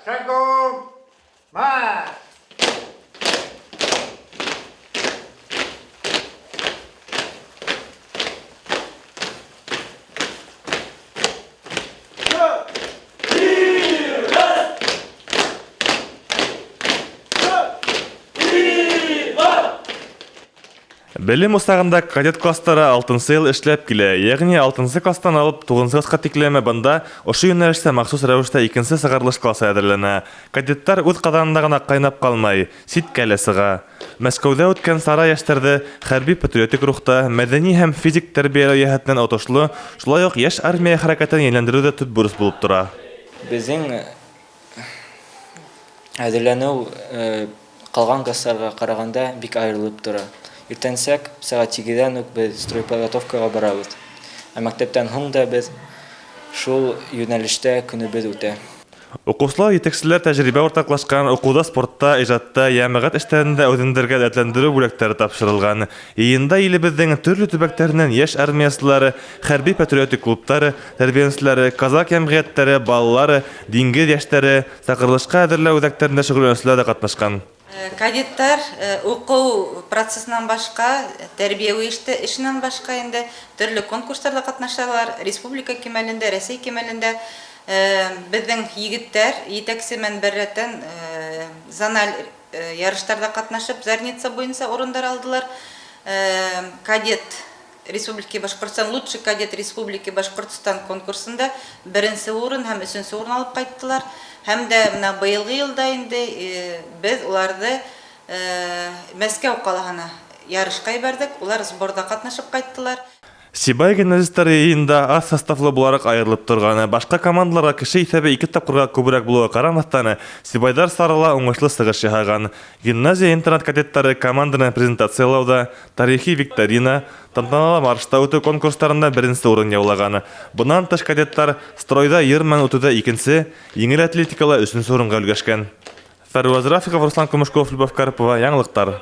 Шагом марш! Белем усағында кадет класстары алтынсы йыл эшләп килә. Ягъни алтынсы класстан алып тугызынчы класска тиклеме бында ошо юнәлештә махсус рәвештә икенче сыгарылыш классы әҙерләнә. Кадеттар үҙ ҡаҙанында ғына ҡайнап ҡалмай, ситкә лә сыға. Мәскәүҙә үткән сара йәштәрҙе хәрби-патриотик рухта, мәҙәни һәм физик тәрбиәләү йәһәтенән отошло, шулай уҡ йәш армия хәрәкәтен йәнләндереү ҙә төп бурыс булып тора. Беҙҙең әҙерләнеү ҡалған класстарға ҡарағанда бик айырылып тора. Иртәнсәк сәғәт 8-ҙән үк беҙ стройподготовкаға барабыҙ. Ә мәктәптән һуң да беҙ шул йүнәлештә көнөбөҙ үтә. Уҡыусылар, етәкселәр тәжрибә уртаҡлашҡан, уҡыуҙа, спортта, ижадта, йәмәғәт эштәрендә үҙендәргә дәртләндереү бүләктәре тапшырылған. Йыйында илебеҙҙең төрлө төбәктәренән йәш армиясылары, хәрби-патриотик клубтары, тәрбиәнселәре, казак йәмғиәттәре, балалары, диңгеҙ йәштәре, саҡырылышҡа әҙерләү үҙәктәрендә шөғөлләнеүселәр ҙә ҡатнашҡан. Кадеттар уҡыу процессынан башҡа, тәрбиәүи эшенән башҡа инде төрлө конкурстарҙа ҡатнашалар, республика кимәлендә, Рәсәй кимәлендә. Беҙҙең егеттәр етәксе менән бер рәттән зональ ярыштарҙа ҡатнашып, Зарница буйынса урындар алдылар. Кадет Республики Башҡортостан, лучший кадет Республики Башҡортостан конкурсында беренсе урын һәм өсөнсө урын алып ҡайттылар. Һәм дә бына быйылғы йылда инде беҙ уларҙы Мәскәү ҡалаһына ярышҡа ебәрҙек, улар сборҙа ҡатнашып ҡайттылар. Сибай гимназистары йыйында аҙ составлы булараҡ айырылып торған. Башҡа командаларға кеше иҫәбе ике тапҡырға күберәк булыуға ҡарамаҫтан, сибайҙар сарала уңышлы сығыш яһаған. Гимназия-интернат кадеттары команданы презентациялауҙа, тарихи викторина, тантаналы маршта үтеү конкурстарында беренсе урын яулаған. Бынан тыш кадеттар стройҙа йыр менән үтеүҙә икенсе, еңел атлетикала өсөнсө урынға өлгәшкән. Фәрүаз Рафиков, Руслан Кумышков, Любовь Карпова, Яңылыҡтар.